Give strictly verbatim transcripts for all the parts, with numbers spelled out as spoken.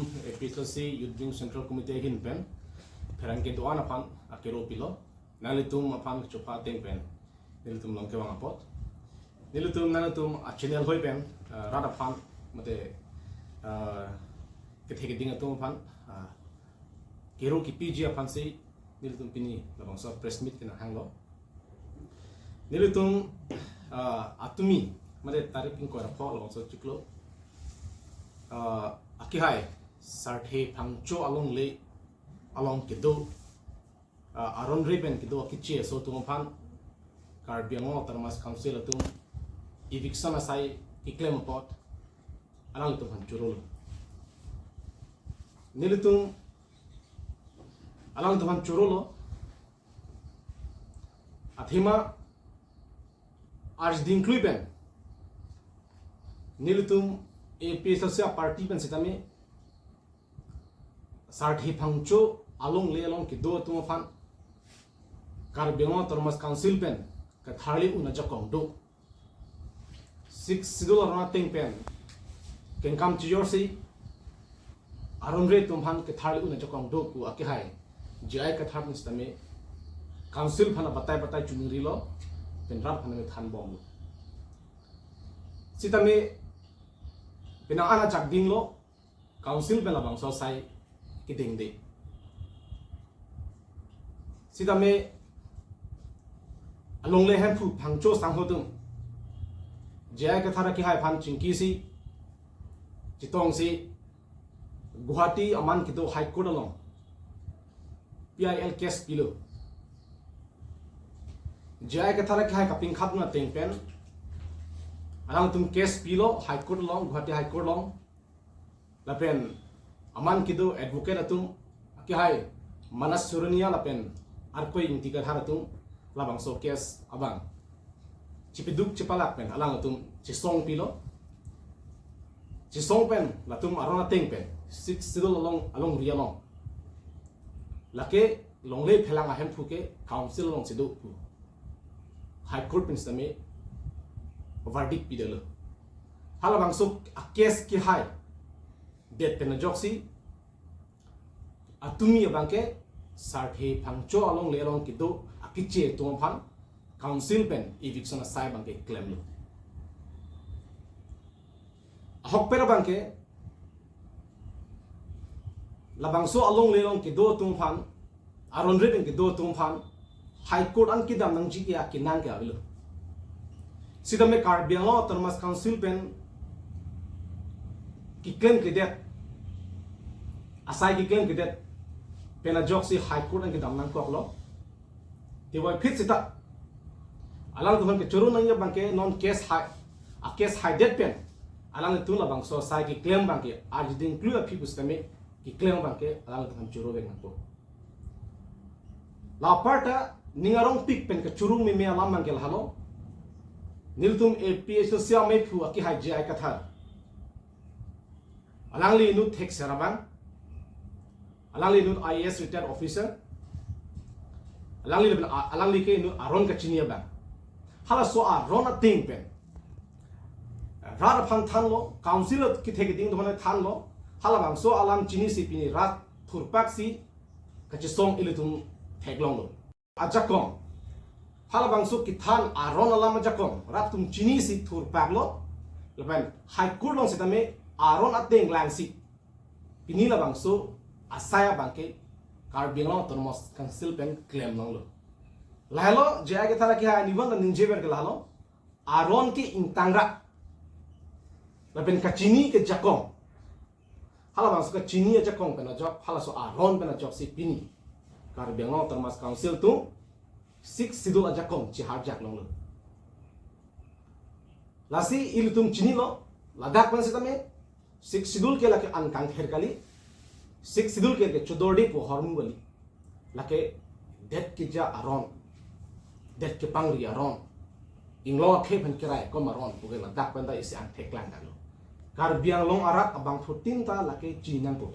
APHLC Youth Wing Central Committee ahin pen pherangke do-an aphan akero pilo. Nanglitum aphan chopha ateng pen nelitum long kevang apot. Nelitum nanglitum a-channel hoi pen, ah, rat aphan mate, ah, kethe keding atum aphan, ah, kero kepiji aphansi nelitum pini labangso press meet kenang hanglo. Nelitum, ah, atumi mate tarik ingkoi ra pho labangso chiklo, ah, akihai Sarthe Phangcho alongle along kedo, ah, aron re pen kedo akeche aso atum aphan Karbi Anglong Autonomous Council atum eviction asai keklem apot alanglitum aphan chorolo. Nelitum alanglitum aphan chorolo. Athema arjuding klui pen nelitum APHLC a-party pen sitame Sarthe Phangcho alongle along kedo atum aphan Karbi Anglong Autonomous Council pen katharli un ajakong do. Sixth Schedule aron ateng pen kengkam chijorsi aron re atum aphan katharli un ajakong do pu akihai J I Kathar pen sitame council aphan batai batai chuning rilo, pen rat aphan than bomlo. Sitame penang an ajak dinglo, council pen labangso asai kedengde. Sitame alongle hemphu Phangcho sangho atum J I Kathar akihai aphan chingkisi chetongsi Guwahati aman kedo High Court along P I L case pilo. J I Kathar akihai kapingkhat na ateng pen alangtum case pilo High Court along, Guwahati High Court along. Lapen aman kedo advocate atum akihai Manas Suronia lapen Arkoi Ingti Kathar atum labangso case abang chipiduk chipalak pen alangtum chesong pilo. Chesong pen latum aron ateng pen Sixth Schedule along, alongri along lake longle phelang ahemphu ke council alongsi do pu High Court pen sitame verdict pidetlo. Halabangso a-case kehaidet pen ajoksi atumi abangke Sarthe Phangcho alongle along kedo akeche atum aphan council pen eviction asai abangke klemlo. Ahokpet abangke labangso alongle along kedo atum aphan, aron re pen kedo atum aphan High Court an kedam nangji ke akenang ke avelo. Sitame Karbi Anglong Autonomous Council pen keklem kedet, asai keklem kedet pen ajoksi High Court an kedam nangkoklo. Tevoiphit seta alangtum aphan kechoro nangji abangke non case hai, a-case haidet pen alangtum labangso asai keklem abangke arjuding klui aphi pusitame keklem abangke alangtum aphan choro vek nangpo. La aparta ning arongpik pen kechoro meme alam abangke lahelo. Nelitum APHLC amephu akihai J I Kathar, alangli inut thekser abang, alangli inut I A S retired officer, alangli, alangli ke inut aron kachini abang. Halaso aron ateng pen rat aphan thanlo, council kethe keding atum aphan thanlo. Halabangso alam chinisi pini rat thurpaksi kachesong ilitum theklonglo. Ajakong, halabangso kethan aron alam ajakong rat atum chinisi thurpaklo. Lapen High Court along sitame aron ateng langsi pini labangso asai abangke Karbi Anglong Autonomous Council pen klemlonglo. Lahelo J I Kathar akihai nivan la ningjever ke lahelo, aron ke ingtang ra lapen kachini ke jakong. Halabangso kachini ajakong pen ajok, halaso aron pen ajoksi pini Karbi Anglong Autonomous Council atum Sixth Schedule ajakong chiharjak longlo. Lasi ilitum chinilo, ladak pen sitame Sixth Schedule ke lake an kangther kali, Sixth Schedule ke ke chodordepo ahormu kali. Lake det keja aron, det kepangri aron, inglong akhei pen kerai kom aron puke ladak pen ta isi angthek lang dalo. Karbi Anglong arat abangphutin ta lake chinangpo.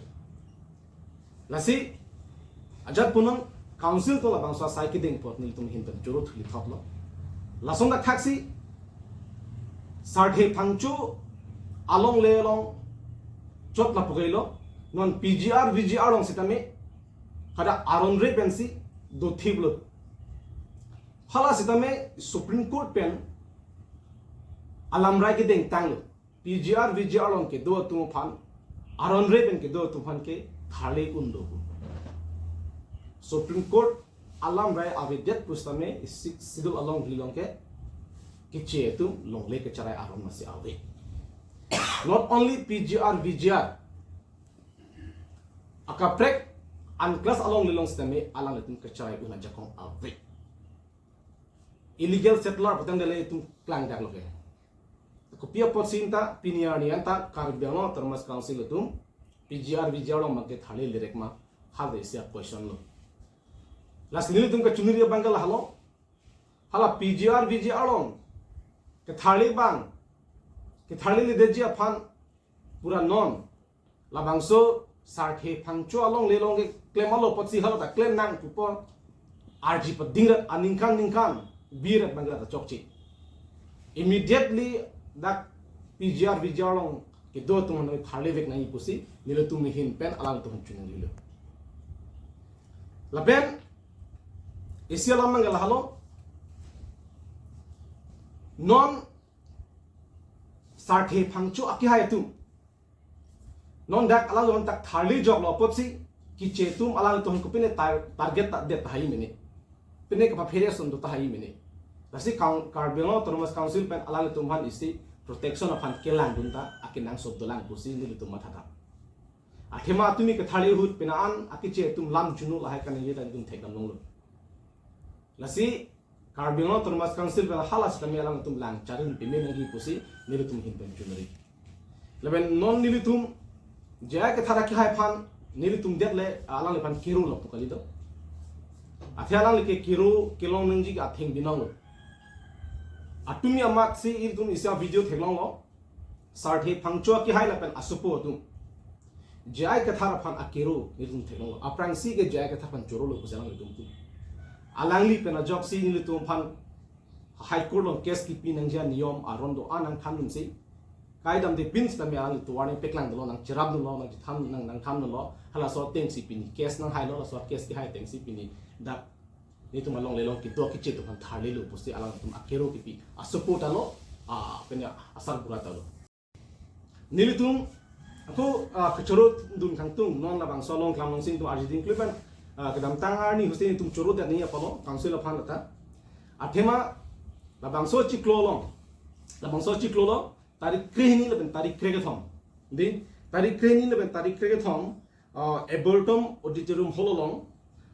Lasi ajat punang council atum labangso asai kedeng apot nelitum ahin pen choro thuli thotlo. Lason dak thaksi Sarthe Phangcho alongle along chot lapu kailo, Non P G R, V G R along sitame hadak aron re pensi dothiplo. Hala sitame Supreme Court pen alamrai kedengtanglo. P G R, V G R along kedo atum aphan, aron re pen kedo atum aphan ke tharle un do. Supreme Court alamrai avedet pusitame Sixth Schedule alongri along ke keche atum longle kecherai aron masi ave. Not only P G R, V G R, akaprek unclass alongle along sitame alanglitum kecherai un ajakong ave. Illegal settler putangte ilitum klangdaklo ke. Kopi apotsi anta pini arni anta Karbi Anglong Autonomous Council atum P G R, V G R along ma ketharle lerek ma, hala isi a-question lo. Lasi nelitum kachiniri abang ke lahelo. Hala P G R, V G R along ketharle abang, ketharleledetji aphan pura non labangso sarthe phangcho alongle along keklem alo apotsi hala ta klem nang pupo arji padingrat aningkan ningkan birat abang ke la ta chokche. Immediately dak P G R, V G R along kedo atum aphan tharlevek nangji pusi nelitum ahin pen alangtum aphan choningri lo. Lapen isi alam abang ke lahelo. Non sarthe phangcho akehai atum, non dak alanglitum anta tharlejoklo apotsi keche atum alanglitum aphan kopine tar-, target ta det tahai mene, pine kapaphere ason do tahai mene. Lasi Kar-, Karbi Anglong Autonomous Council pen alanglitum aphan isi protection aphan kelangdun ta akenangsot dolang pusi nelitum matha dam. Athema tumi ketharle ahut pine an akeche atum lam chunu lahai kaningje ta nelitum thekdam longlo. Lasi Karbi Anglong Autonomous Council pen hala sitame alangtum lang charin pime nangji pusi nelitum ahin pen choningri. Lapen non nelitum J I Kathar akehai aphan nelitum det le alangliphan kero lo pu kali do. Athe alangli ke kero kelong nangji ke atheng binong lo. Atumi amatsi ilitum isi a-video theklonglo. Sarthe phangcho akehai lapen asopo atum J I Kathar aphan akero nelitum theklonglo. Aphrangsi ke J I Kathar aphan chorolo pusi alanglitum pu. Alangli pen ajoksi nelitum aphan High Court along case kipi nangji aniyom aron do-an nangthandunsi, kaidamde pin sitame alangli tovar nangpeklang dolo, nangcherap dunlo, nangchethan, nang, nangthan dunlo. Halaso atengsi pini case nanghailo, laso case kehai atengsi pini dak nelitum alongle along kedo keche atum aphan tharlelo pusi alangtum akero kipi asopo ta lo, a, pene asarbura ta lo. Nelitum ako, a, kechoro dun kangtung non labangso along klam alongsi nelitum arjiding klupen, a, kedamtang arni husi nelitum choro det ni apalo council aphan lata. Athema labangso chiklo along, labangso chiklo along tarik krehini lapen tarik krekethom. Di, tarik krehini lapen tarik krekethom, uh, Arboretum Auditorium Hall along,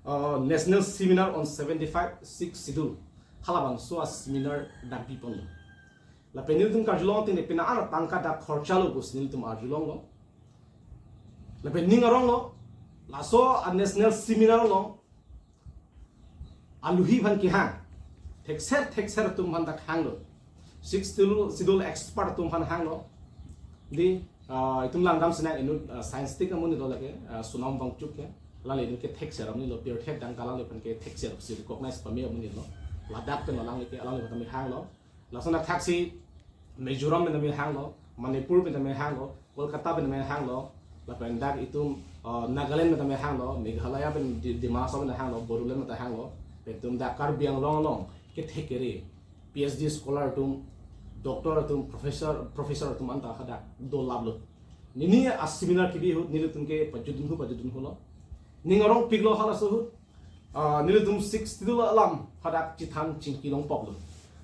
uh, National Seminar on seventy-five Sixth Schedule halabangso a-seminar dak biponlo. Lapen nelitum karjulong ateng de pine an atangka dak khorchalo pusi nelitum arjulonglo. Lapen ning aronglo, laso a-national seminar along aluhi aphan kehang, thekser thekser atum aphan dak hanglo. Sixth Schedule, Schedule expert atum aphan hanglo. Di, ah, itum langdam sinang inut, ah, science tik amonit lo lake, ah, Sonam Wangchuk ke. Alangli inut ke thekser amonit lo, pirthe adang ke alangliphan ke thekser si recognize pame amonit lo. Ladak pen alangli ke, alangliphan tame hanglo. Lason athaksi Mizoram pen tame hanglo, Manipur pen tame hanglo, Kolkata pen tame hanglo, lapen dak itum, uh, Nagaland pen tame hanglo, Meghalaya pen Di-, Dima Hasao pen hanglo, Bodoland pen ta hanglo, pen itum dak Karbi Anglong along kethek kere, P H D scholar atum, doctor atum, professor, professor atum anta hadak dolaplo. Nini a-seminar kebi ahut nelitum ke pajutdunhu, pajutdunhulo. Ning arongpiklo halaso ahut, ah, nelitum Sixth Schedule alam hadak chethan chingki longpoklo.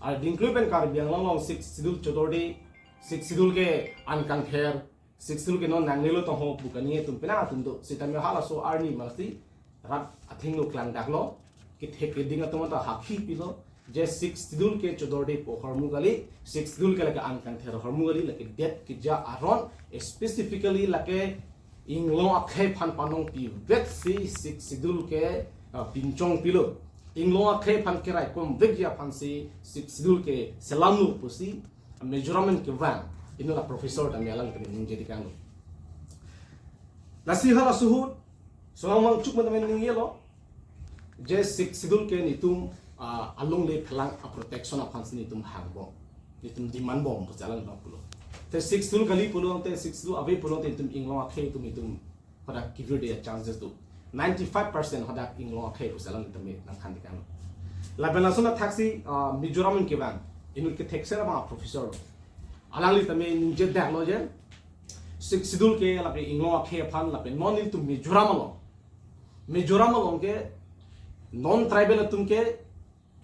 Arjiding klupen Karbi Anglong along Sixth Schedule chodorde, Sixth Schedule ke an kangther, Sixth Schedule ke non nangnelo tongho pu kani atum penang atum do. Sitame halaso arni masi rat athengno klangdaklo, kethek keding atum anta hakhi pilo, je Sixth Schedule ke chodorde pu ahormu kali, Sixth Schedule ke lake an kangther ahormu kali, lake det keja aron, specifically lake inglong akhei aphan panong pivek si Sixth Schedule ke, ah, pinchong pilo. Inglong akhei aphan keraikom vekji aphansi Sixth Schedule ke selamlo pusi, ah, Mizoram pen kevang inut a-professor tame alang tame ningje dikanglo. Lasi halaso ahut, Sonam Wangchuk pen tame ningjelo, je Sixth Schedule ke nelitum, ah, alongle phelang a-protection aphansi nelitum hangbom, nelitum demand bom pusi alang pulo. Te Sixth Schedule kali pulo, te Sixth Schedule ave pulo, te nelitum inglong akhei atum nelitum Hadak kivir de chances do. Ninety-five percent hadak inglong akhei pusi alang tame nangthan tekang. Lapen lason athaksi, ah, Mizoram kevang inut kethekser abang professor. Alangli tame ningje daklo je. Sixth Schedule ke lapen inglong akhei aphan lapen non nelitum Mizoram along. Mizoram along ke non-tribal atum ke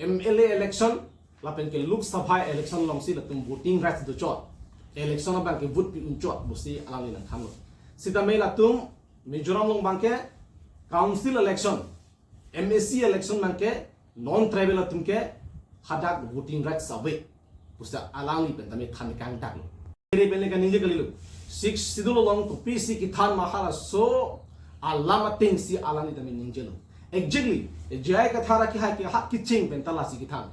M L A election lapen ke Lok Sabha election alongsi latum voting rights dochot. Election abang ke vote pi unchot pusi alangli nangthanlo. Sitame latum Mizoram along abang ke council election, M A C election abang ke non-tribal atum ke hadak voting rights ave pusi alangli pen tame than kangdaklo. Kere pen le kaningje kalilo. Sixth Schedule along kopisi kethan ma halaso alam atengsi alangli tame ningjelo. Exactly, J I Kathar akehai ke hak kecheng pen ta lasi kethan.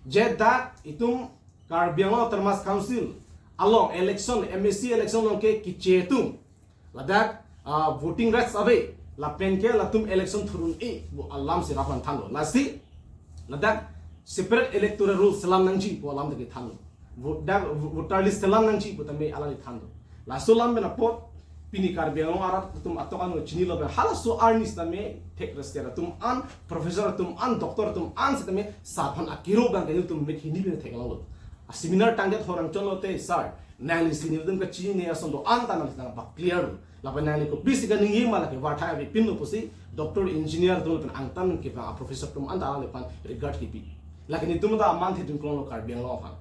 Je dak itum Karbi Anglong Autonomous Council along election, M A C election along ke keche atum ladak, ah, voting rights ave, lapen ke latum election thurun-e pu alamsi raphan thanlo. Lasi ladak separate electoral rules selam nangji pu alam dak kethanlo. Vote dak, voter list selam nangji pu tame alangli thanlo. Laso alam pen apot pini Karbi Anglong arat atum atok ano chinilo pen halaso arni sitame thekrester atum an, professor atum an, doctor atum an sitame sar aphan akiro abang ke nelitum mit hini pen theklonglo. A seminar tangdet horang chonlo te, sir, nanglisi nelitum kachinine ason do-an ta nangli nangpaclear lo. Lapen nangli kopisi kaningje ma lake varthai avepinlo pusi doctor, engineer atum lapen angtan kevang a professor atum an ta alangliphan regard kipi. Lake nelitum ta aman thedun klonglo Karbi Anglong aphan.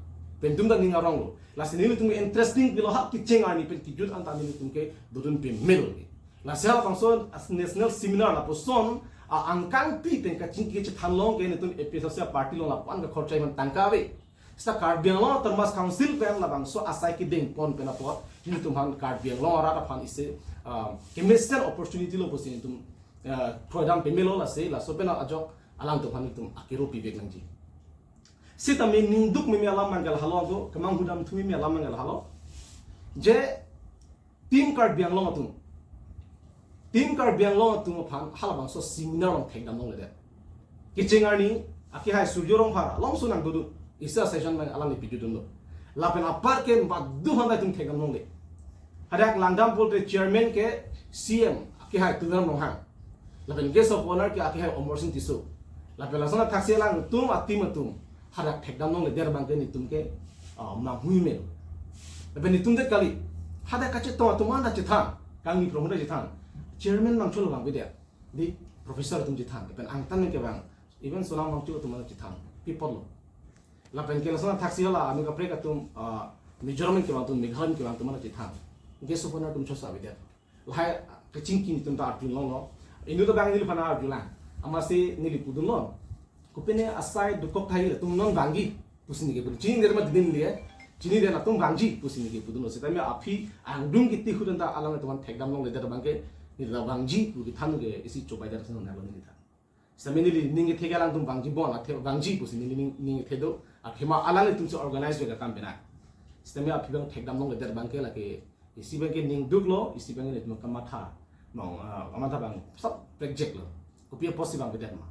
Pen netum ta ning aronglo. Lasi nelitum interesting pilo hak kecheng arni pen kejut an ta nelitum ke dodun pemel. Lasi halabangso as national seminar lapuson a angkangpi pen kachingki kachethanlong ke netum A P H L C party along lapu-an ke khorcha iman tangka ave. Sita Karbi Anglong Autonomous Council pen labangso asai kedeng pon pen apot nelitum aphan Karbi Anglong arat aphan isi, ah, kemesen opportunity lo pusi netum, ah, program pemelo lasi laso pen ajok alangtum aphan netum akiro pivek nangji. Sitame ningduk meme alam abang ke lahelo do, kemanghudam thu meme alam abang ke lahelo. Je Team Karbi Anglong atum, Team Karbi Anglong atum aphan halabangso seminar along thekdam longledet. Kecheng arni akehai Surjya Rongphar alongsi nangdodun, isi a session abang alangli pijudunlo. Lapen apar ke badu aphan ta itum thekdam longle. Hadak langdam pulote chairman ke C M akehai Tuliram Ronghang. Lapen guest of honor ke akehai Amarsing Tisso. Lapen lason athaksi alangtum a team atum hadak thekdam longledet abang ke netum ke, ah, manghuimel. Lapen netum det kali. Hadak kachetong atum an ta chethan. Kangni Promo ta chethan. Chairman abang cholo abang bida. Di professor atum chethan. Lapen angtan kevang. Even Sonam Wangchuk atum an ta chethan. Pi apotlo. Lapen ke lason athaksi hala ami kaprek atum, ah, Mizoram kevang atum, Meghalaya kevang atum an ta chethan. Guest of honor atum chosa bida. Lahai kachingki netum ta arjulonglo. Inut abang neliphan arjulang. Amatsi neli pudunlo. Kopine asai dokok tahai latum non vangji pusi neke pudun. Chinidet ma didin liye. Chinidet latum vangji pusi neke pudunlo. Sitame aphi angdung kiti ahut an ta alangtum aphan thekdam longledet abang ke neli ta vangji pu kethan ke isi chobaidet ason nanglo neli ta. Sitame neli ning kethe ke alangtum vangji bon, athe vangji pusi neli ning, ning kethe do. Athema alanglitumsi organize vek akam penang. Sitame aphi abang thekdam longledet abang ke lake isi abang ke ningduklo, isi abang ke netum kamatha. Mong, ah, kamatha abang sab project lo. Kopi apotsi vangvedet ma.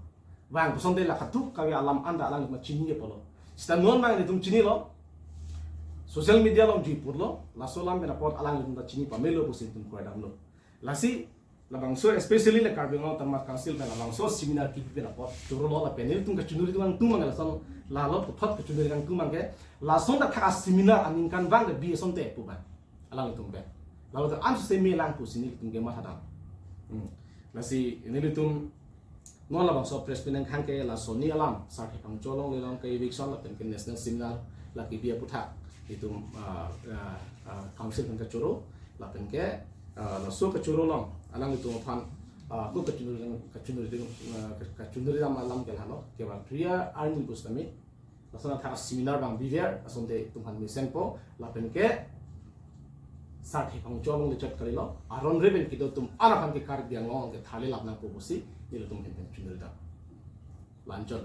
Vang kosonte la kathuk kave alam an ta alanglitum chini apotlo. Sita non abang netum chinilo. Social media along jui putlo. Laso alam pen apot alanglitum ta chini pamelo pusi netum koi damlo. Lasi labangso especially la Karbi Anglong Autonomous Council pen labangso seminar kipi pen apot chorolo lapen netum kachinuri abang atum abang lason lalo puthot kachinuri abang atum abang ke lason ta thak a seminar aningkanvang ke bi asonte pu abang alangtum pen. Lalo ta an semi lang pusi netum ke mathadam. Hmm. Lasi netum non labangso press meet nangkhang ke laso ni alam, Sar Thepang Cho along le along ke eviction lapen ke national seminar lake bi aputhak itum, ah, ah, ah, council pen kachoro lapen ke, ah, laso kachoro along alanglitum aphan, ah, ko kachinuri, kachinuri, ah, kachinuri alam alam ke lahelo kevang priya arni pusitame lason athak seminar abang biver asonte itum aphan mesenpo lapen ke Sar Thepang Cho along le chot kalilo, aron reven kedo atum an aphan ke Karbi Anglong ke thale lap nangpo pusi nelitum ahin pen chunuri dam. Lanchon.